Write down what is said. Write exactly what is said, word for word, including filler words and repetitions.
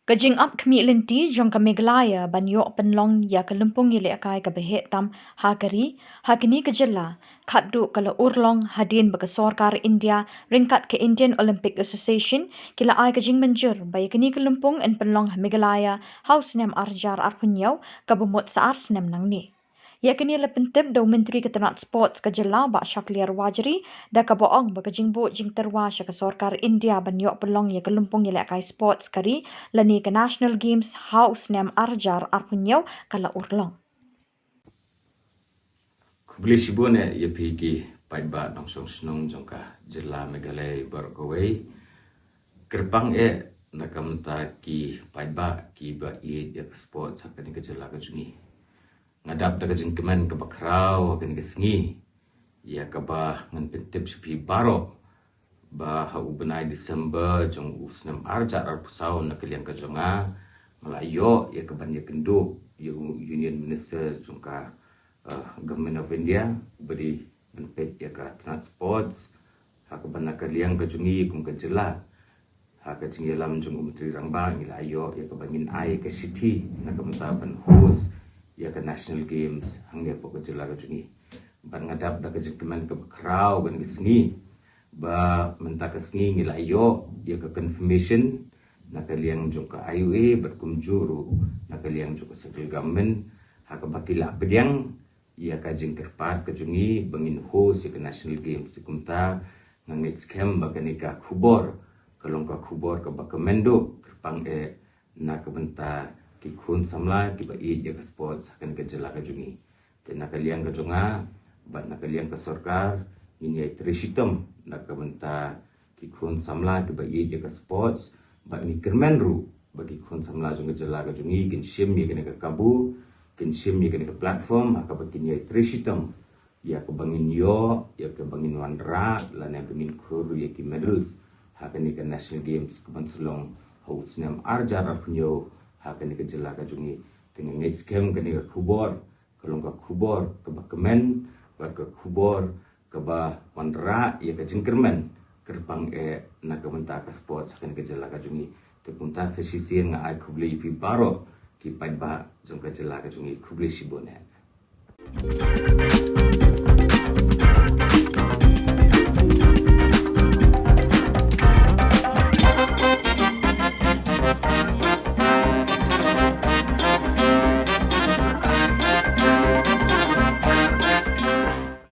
Ka jingap khmih lynti jong ka Meghalaya ban ïoh pynlong ïa ka lympung ïalehkai kaba heh tam ha ka ri, ha kane ka jylla, khatduh ka la urlong hadien ba ka sorkar India ryngkat ka Indian Olympic Association ki la ai ka jingmynjur ba ïa kane ka lympung yn pynlong ha Meghalaya ha u snem ar hajar arphew hynñiew, kaba mut sa ar snem nangne. Ïa kane la pyntip da u Myntri ka tnat Sports ka jylla, Bah Shakliar Warjri, da kaba ong ba ka jingbuh jingtyrwa sha ka sorkar India ban ïoh pynlong ïa ka lympung ïalehkai sports ka ri lane ka National Games ha u snem ar hajar arphew hynñiew ka la urlong. Khublei shibun eh ïa phi ki paidbah nongshong shnong jong ka jylla Meghalaya baroh kawei. Kyrpang eh na ka bynta ki paidbah kiba ïeit ïa ka sports ha kane ka jylla ka jong ngi. Nga dap da ka jingkmen kaba khraw ha kane ka sngi ïa kaba ngan pyntip sha phi baroh ba ha u bnai December jong u snem ar hajar arphew saw, na ka liang ka jong nga, nga la ïoh ïa ka ban ïakynduh ïa u Union Minister jong ka, eh, Government of India, uba dei ban peit ïa ka tnat sports, ha kaba na ka liang ka jong ngi kum ka jylla, ha ka jingïalam jong u Myntri Rangbah, ngi la ïoh ïa kaba ngin ai ka shithi na ka bynta ban host ïa ka National Games hangne hapoh ka jylla ka jong ngi. Bad nga dap da ka jingkmen kaba khraw ha kane ka sngi ba mynta ka sngi ngi la ïoh ïa ka confirmation na ka liang jong ka I O A bad kumjuh ruh na ka liang jong ka central government, ha kaba ki la pdiang ïa ka jingkyrpad ka jong ngi ba ngin host ïa ka National Games. Te kumta nga ngeit skhem ba kane ka khubor ka long ka khubor kaba kmen duh, kyrpang eh na ka bynta ki khun samla kiba ïeit ïa ka sports ha kane ka jylla ka jong ngi. Te na ka liang ka jong nga bad na ka liang ka sorkar, ngin ïai trei shitom na ka bynta ki khun samla kiba ïeit ïa ka sports, bad ngi kyrmen ruh ba ki khun samla jong ka jylla ka jong ngi kin shim ïa kane ka kabu, kin shim ïa kane ka platform ha kaba kin ïai trei shitom ïa kaba ngin ïoh, ïa kaba ngin wanrah lane ba ngin khur ïa ki medals ha kane ka National Games kaban sa long ha u snem ar hajar arphew hynñiew ha kane ka jylla ka jong ngi. Te nga ngeit skhem kane ka khubor ka long ka khubor kaba kmen bad ka khubor kaba wanrah ïa ka jingkyrmen, kyrpang eh na ka bynta ka sports ha kane ka jylla ka jong ngi. Te kumta sa shisien nga ai khublei ïa phi baroh ki paidbah jong ka jylla ka jong ngi. Khublei shibun eh.